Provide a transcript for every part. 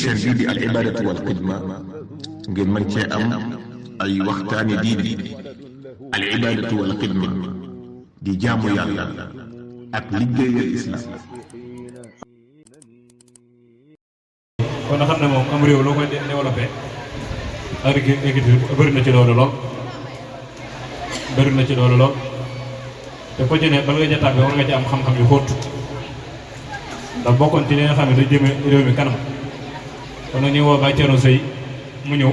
chaîne bii di al ibadatu wal xidma ngeen mën cee am ay waxtaani diine al ibadatu wal xidma di jaamu yàlla ak liggéeyal islam. kon na xam ne moom am réew loo koy développé agriculture bëri na ci loolu lool te ko ci ne bala nga jataat bi war nga ci am xam-xam yu xóot ndax bokkoon ci li nga xam ne da jëme réew mi kanam kon nag ñu woo Baye Thierno Seye mu ñëw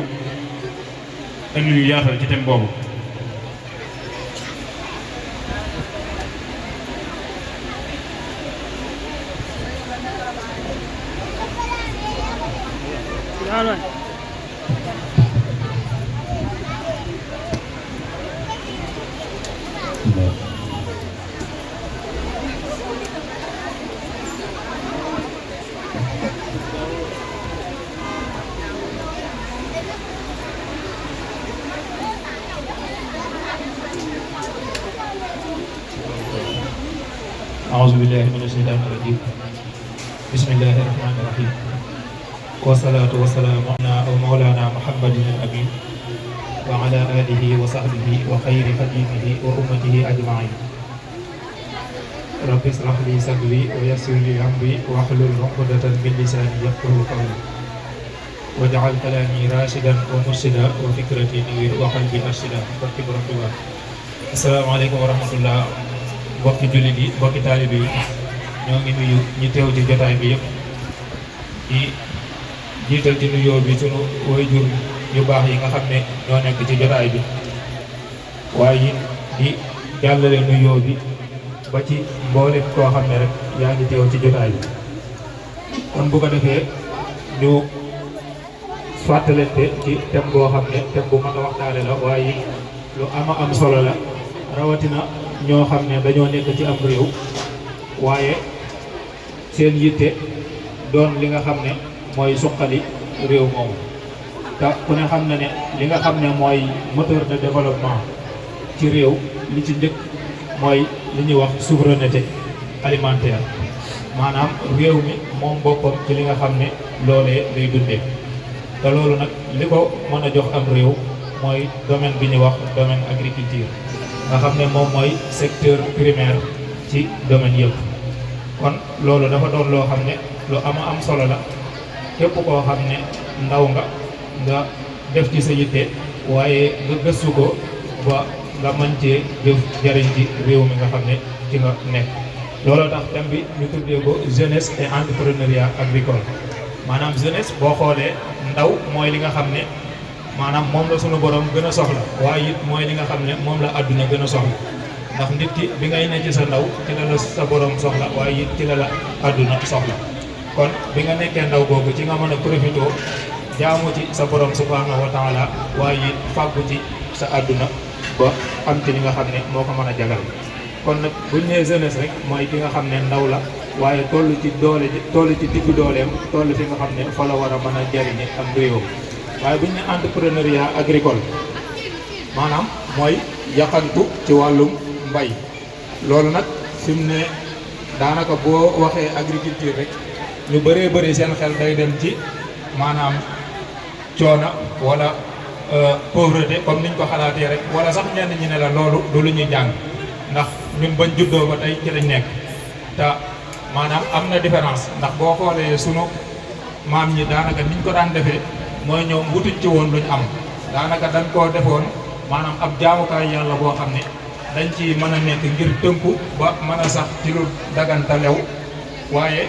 indi ñu yaatal ci thème boobu. أعوذ بالله من الشيطان الرجيم بسم الله الرحمن الرحيم والصلاة والسلام على مولانا محمد الأمين وعلى آله وصحبه وخير خديمه وأمته أجمعين رب اشرح لي صدري ويسر لي أمري واحلل عقدة من لساني يفقهوا قولي واجعل كلامي راشدا ومرشدا وفكرتي نوير وقلبي أرشدا barke Borom Tuubaa. Assalaamu aleykum wa rahmatullah. Mbokki jullit yi mbokki taalibe yi ñoo ngi nuyu ñi teew ci jotaay bi yëpp di jiital ci nuyoo bi sunu waajur yu baax yi nga xam ne ñoo nekk ci jotaay bi waaye it di jàllale nuyoo bi ba ci mboolem koo xam ne rek yaa ngi teew ci jotaay bi. kon bu ko defee ñu fàttalante ci thème boo xam ne thème bu mën a waxtaane la waaye lu am solo la rawatina ñoo xam ne dañoo nekk ci am réew waaye seen yitte doon li nga xam ne mooy suqali réew moomu te ku ne xam na ne li nga xam ne mooy moteur de développement ci réew li ci njëkk mooy li ñuy wax souveraineté alimentaire maanaam réew mi moom boppam ci li nga xam ne loolee lay dundee te loolu nag li ko mën a jox am réew mooy domaine bi ñuy wax domaine agriculture nga xam ne moom mooy secteur primaire ci domaine yëpp. kon loolu dafa doon loo xam ne lu am solo la képp koo xam ne ndaw nga def ci sa yitte waaye nga gëstu ko ba nga mën cee jëf jariñ ci réew mi nga xam ne ci nga nekk. looloo tax thème bi ñu tuddee ko jeunesse et entrepreneuriat agricole maanaam jeunesse boo xoolee ndaw mooy li nga xam ne maanaam moom la sunu borom gën a soxla waaye it mooy li nga xam ne moom la àdduna gën a soxla ndax nit ki bi ngay ne ci sa ndaw ci la la sa borom soxla waaye it ci la la àdduna soxla kon bi nga nekkee ndaw googu ci nga mën a profité jaamu ci sa borom subhanahu wa taala waaye it fàggu ci sa àdduna ba am ci li nga xam ne moo ko mën a jagal. kon nag buñ nee jeunesse rek mooy ki nga xam ne ndaw la waaye toll ci diggu dooleem toll fi nga xam ne fa la war a mën a jariñe am réewam. waaye bu ñu ne entrepreneuriat agricole maanaam mooy yaqantu ci wàllum mbay loolu nag fi mu ne daanaka boo waxee agriculture rek ñu bëree bëri seen xel day dem ci maanaam coona wala pauvreté comme niñ ko xalaatee rek wala sax ñenn ñi ne la loolu du lu ñuy jàng ndax ñun bañ juddoo ba tey ci lañ nekk te maanaam am na différence ndax boo xoolee sunu maam ñi daanaka niñ ko daan defee mooy ñoom wutuñ ci woon luñ am daanaka dañ koo defoon maanaam ab jaamukaay yàlla boo xam ne dañ ci mën a nekk ngir tënku ba mën a sax ci lu daganta lew waaye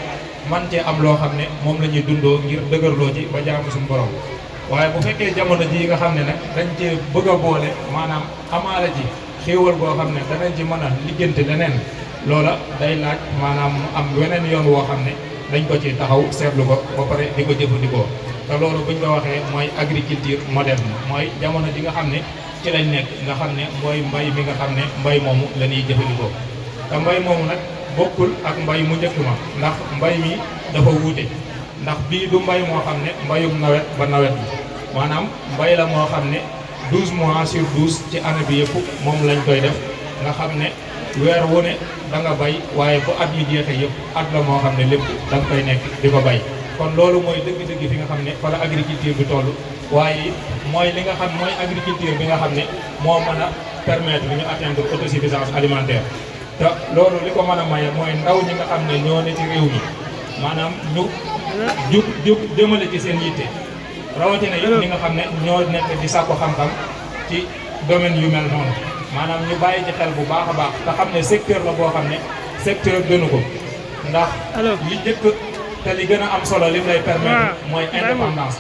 man cee am loo xam ne moom la ñuy dundoo ngir dëgërloo ci ba jaamu suñu borom. waaye bu fekkee jamono ji nga xam ne nag dañ cee bëgg a boole maanaam amaale ci xéewal boo xam ne danañ ci mën a lijjanti leneen loola day laaj maanaam am weneen yoon woo xam ne dañ ko ci taxaw seetlu ko ba pare di ko jëfandikoo. te loolu buñ ko waxee mooy agriculture moderne mooy jamono ji nga xam ne ci lañ nekk nga xam ne mooy mbay mi nga xam ne mbay moomu la ñuy jëfandikoo te mbay moomu nag bokkul ak mbay mu njëkk ma ndax mbay mi dafa wuute ndax bii du mbay moo xam ne mbayum nawet ba nawet bi maanaam mbay la moo xam ne 12 mois sur 12 ci année bi yëpp moom lañ koy def nga xam ne weer wu ne da nga bay waaye bu at yi jeexee yëpp at la moo xam ne lépp da nga koy nekk di ko bay kon loolu mooy dëgg-dëgg fi nga xam ne fa la agriculture bi toll waaye mooy li nga xam mooy agriculture bi nga xam ne moo mën a permettre ñu atteindre autosuffisance alimentaire te loolu li ko mën a maye mooy ndaw ñi nga xam ne ñoo ne ci réew mi maanaam ñu jub jëmale ci seen yitte rawatina it ñi nga xam ne ñoo nekk di sàkku xam-xam ci domaine yu mel noonu maanaam ñu bàyyi ci xel bu baax a baax te xam ne secteur la boo xam ne secteur gënu ko ndax li njëkk te li gën a am solo lim lay permettre mooy indépendance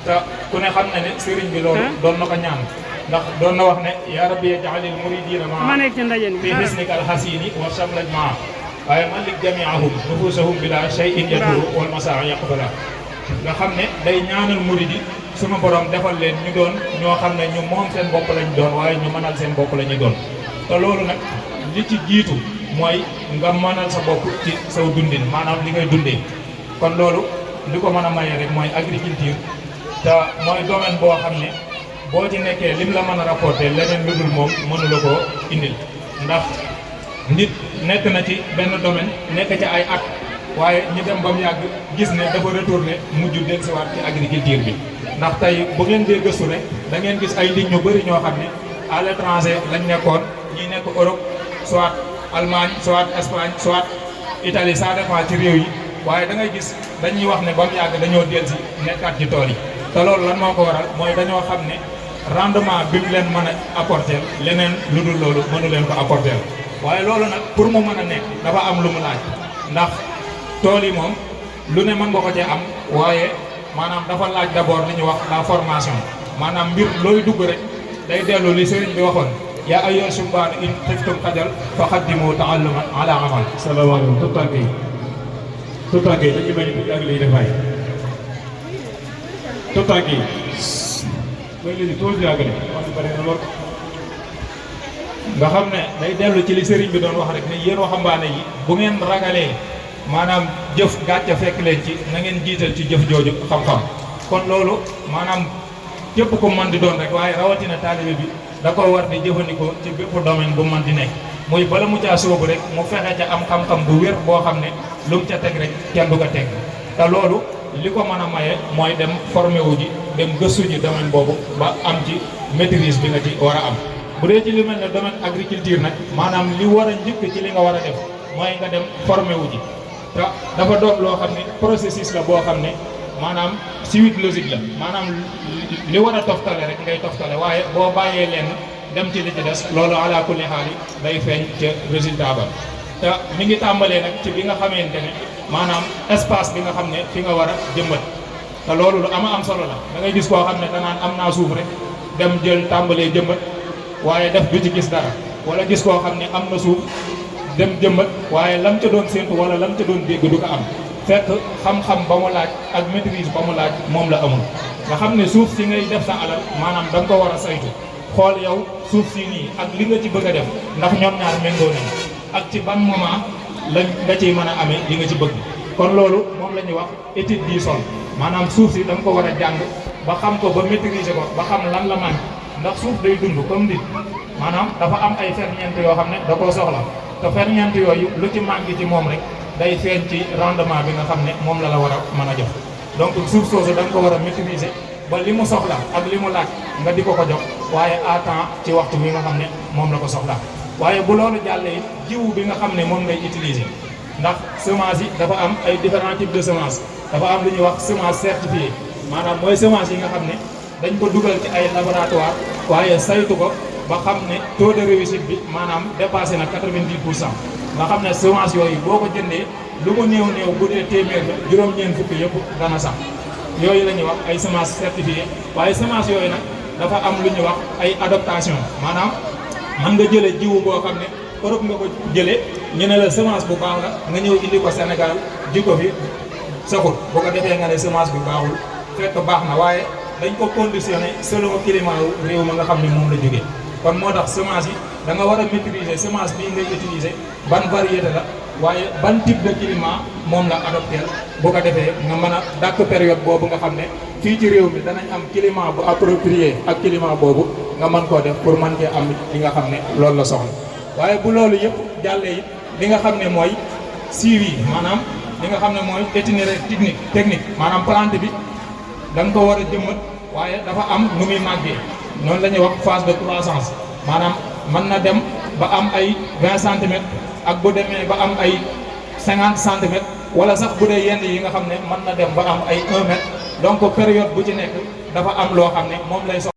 te ku ne xam na ne sëriñ bi loolu doon na ko ñaan ndax doon na wax ne yaa rabbi ja'alil muridina maa fi hisnika alhasini wa shamlaj maa waaye malik jamiahum nufusahum bila shay'in yaduru wal masaa yaqbala nga xam ne day ñaanal muridi sunu borom defal leen ñu doon ñoo xam ne ñu moom seen bopp lañ doon waaye ñu mënal seen bopp la ñu doon te loolu nag li ci jiitu mooy nga mënal sa bopp ci saw dundin maanaam li ngay dundee kon loolu li ko mën a maye rek mooy agriculture te mooy domaine boo xam ne boo ci nekkee lim la mën a rapporter leneen lu dul moom mënu la koo indil ndax nit nekk na ci benn domaine nekk ci ay at waaye ñu dem ba mu yàgg gis ne dafa retourné mujj dellusiwaat ci agriculture bi ndax tey bu ngeen dee gëstu rek da ngeen gis ay nit ñu bëri ñoo xam ne à l'étranger lañ nekkoon ñi nekk Europe soit Allemagne soit Espagne soit Italie ça dépend ci réew yi waaye da ngay gis dañuy wax ne ba mu yàgg dañoo dellusi nekkaat ci tool yi te loolu lan moo ko waral mooy dañoo xam ne rendement bi mu leen mën a apporter leneen lu dul loolu mënu leen ko apporter waaye loolu nag pour mu mën a nekk dafa am lu mu laaj ndax tool yi moom lu ne mën nga ko cee am waaye maanaam dafa laaj d'abord li ñuy wax la formation maanaam mbir looy dugg rek day dellu li sëriñ bi waxoon yaa ayyuha subbaanu in xiftum xajal fa xaddimu taalluman ala amal. salaamaaleykum tout tànk yi dañuy bañ a ak liy defaay tout tànk yi mooy li tuuti yàggale wax bari na lool nga xam ne day dellu ci li sëriñ bi doon wax rek ne yéen waxambaane yi bu ngeen ragalee maanaam jëf gàcce fekk leen ci na ngeen jiital ci jëf jooju xam-xam kon loolu maanaam képp ko mën di doon rek waaye rawatina taalibe bi da ko war di jëfandikoo ci bépp domaine bu mën di nekk muy bala mu caa sóobu rek mu fexe ca am xam-xam bu wér boo xam ne lu mu ca teg rek kenn du ko teg te loolu li ko mën a maye mooy dem formé wu ji dem gëstu ji domaine boobu ba am ci maîtrise bi nga ci war a am bu dee ci li mel ne domaine agriculture nag maanaam li war a njëkk ci li nga war a def mooy nga dem formé wu ji te dafa doon loo xam ne processus la boo xam ne maanaam suite logique la maanaam li war a toftale rek ngay toftale waaye boo bàyyee leen dem ci li ci des loolu ala kulli xaali day feeñ ca résultat ba te mi ngi tàmbalee nag ci bi nga xamante ne maanaam espace bi nga xam ne fi nga war a jëmbat te loolu lu am solo la da ngay gis koo xam ne danaan am naa suuf rek dem jël tàmbalee jëmbat waaye def du ci gis dara wala gis koo xam ne am na suuf dem jëmbat waaye lam ca doon séntu wala lam ca doon dégg du ko am fekk xam-xam ba mu laaj ak maîtrise ba mu laaj moom la amul nga xam ne suuf si ngay def sa alal maanaam da nga ko war a saytu xool yow suuf si nii ak li nga ci bëgg a def ndax ñoom ñaar méngoo nañ ak ci ban moment lañ nga ciy mën a amee li nga ci bëgg kon loolu moom la ñuy wax étude du sol maanaam suuf si da nga ko war a jàng ba xam ko ba maîtriser ko ba xam lan la man ndax suuf day dund comme nit maanaam dafa am ay ferñeent yoo xam ne da koo soxla te ferñeent yooyu lu ci manqué ci moom rek day feeñ ci rendement bi nga xam ne moom la la war a mën a jox donc suuf soosu da nga ko war a maîtriser ba li mu soxla ak li mu laaj nga di ko jox waaye à temps ci waxtu bi nga xam ne moom la ko soxla waaye bu loolu jàllee it jiwu bi nga xam ne moom ngay utiliser ndax semence yi dafa am ay différents types de semence dafa am lu ñuy wax semence certifiée maanaam mooy semence yi nga xam ne dañ ko dugal ci ay laboratoire waaye saytu ko ba xam ne taux de réussite bi maanaam dépassé na 90% nga xam ne semence yooyu boo ko jëndee lu mu néew bu dee téeméer ba juróom-ñeent fukk yëpp dana sax yooyu la ñuy wax ay semence certifiée waaye semence yooyu nag dafa am lu ñuy wax ay adaptation maanaam mën nga jëlee jiwu boo xam ne Europe nga ko jëlee ñu ne la semence bu baax la nga ñëw indi ko Sénégal ji ko fi saxul boo ko defee nga ne semence bi baaxul fekk baax na waaye dañ ko conditionné selon climat wu réew ma nga xam ne moom la jógee kon moo tax semence yi da nga war a maîtriser semence bii ngay utiliser ban variété la waaye ban type de climat moom la adopté bu ko defee nga mën a dàkk période boobu nga xam ne fii ci réew mi danañ am climat bu approprié ak climat boobu nga mën koo def pour mën cee am li nga xam ne loolu la soxla waaye bu loolu yëpp jàllee it li nga xam ne mooy suivi maanaam li nga xam ne mooy itinéraire technique maanaam plante bi da nga ko war a jëmbat waaye dafa am nu muy màggee noonu la ñuy wax phase de croissance maanaam mën na dem ba am ay 20 centimètres ak bu demee ba am ay 50 centimètres wala sax bu dee yenn yi nga xam ne mën na dem ba am ay 1 mètre donc période bu ci nekk dafa am loo xam ne moom lay